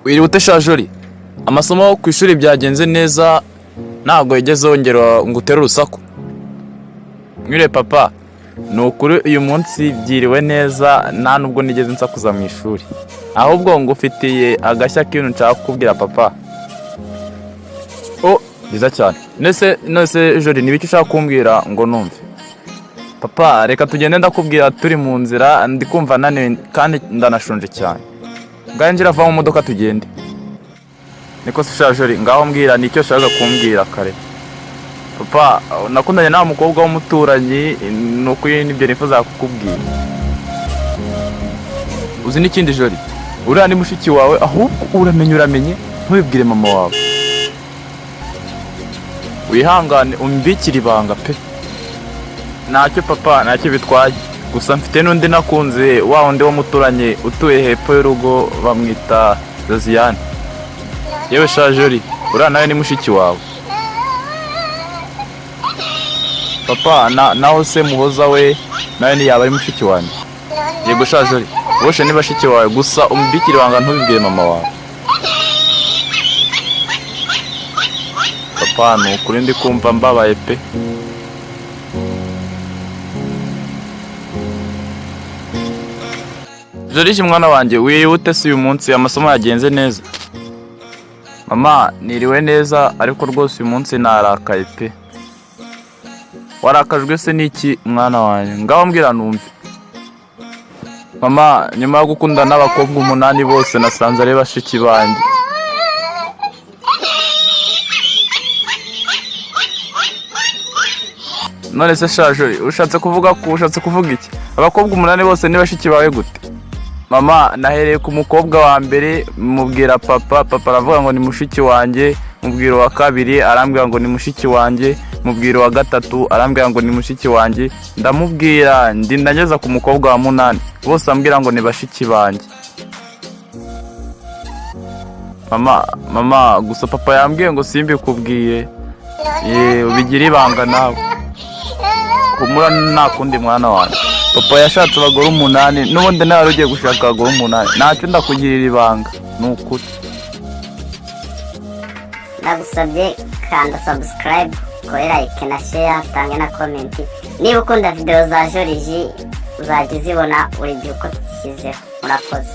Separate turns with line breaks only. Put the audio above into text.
Wiriwe ute sha Joli? Amasomo ku ishuri byagenze neza, ntabwo yigeze wongera ngo utere urusaku. Mwiriwe papa, ni ukuri uyu munsi byiriwe neza, nta nubwo nigeze nsakuza mu ishuri. Ahubwo ngufitiye agashya k'ibintu nshaka kukubwira papa. Oh, byiza cyane. Nese Joli, ni ibiki ushaka kumbwira ngo numve? Papa, reka tugende ndakubwira turi mu nzira, ndi kumva naniwe kandi ndanashonje cyane. Ngaho injira va mu modoka tugende. Niko se sha Joli, ngaho mbwira nicyo ushaka kumbwira kare. Papa, nakundanye na mukobwa w'umuturanyi, ni ukuri nibyo nifuza kukubwira. Uzi n'ikindi Joli? Uriya ni mushiki wawe, ahubwo uramenye uramenye ntubibwire mama wawe. Wihangane umbikire ibanga pe. Ntacyo papa, ntacyo bitwaye. Gusa mfite n'undi nakunze, wa wundi w'umuturanyi utuye hepfo y'urugo, bamwita Josiane. Yewe sha Joli, uriya nawe ni mushiki wawe. Papa, naho se Muhoza we nawe ntiyaba ari mushiki wanjye? Yego sha Joli, bose ni bashiki wawe, gusa umbikire ibanga ntubibwire mama wawe. Papa, ni ukuri ndi kumva mbabaye pe. Joriji mwana wanjye, wiriwe ute se uyu munsi? Amasomo yagenze neza? Mama, niriwe neza, ariko rwose uyu munsi narakaye pe. Warakajwe se n'iki mwana wanjye? Ngaho mbwira numve. Mama, nyuma yo gukundana n'abakobwa 8 bose nasanze ari bashiki banjye. None se sha Joli, ushatse kuvuga ko ushatse kuvuga iki? Abakobwa 8 bose ni bashiki bawe gute? Mama, nahereye ku mukobwa wa mbere mubwira papa, papa aravuga ngo ni mushiki wanjye, mubwira uwa kabiri arambwira ngo ni mushiki wanjye, mubwira uwa gatatu arambwira ngo ni mushiki wanjye, ndamubwira ndinda ngeza ku mukobwa wa 8, bose ambwira ngo ni bashiki banjye. Mama, mama, gusa papa yambwiye ngo simbikubwiye. Ye, ubigire ibanga nawe. Humura nta kundi mwana wanjye. Papa yashatse abagore 8, n'ubundi nawe wari ugiye gushaka abagore 8. Ntacyo ndakugirira ibanga, ni ukuri.
Ndagusabye kanda subscribe, kore like na share, tange na comment. Niba ukunda video za Joriji uzajya uzibona buri gihe uko tuzishyizeho. Murakoze.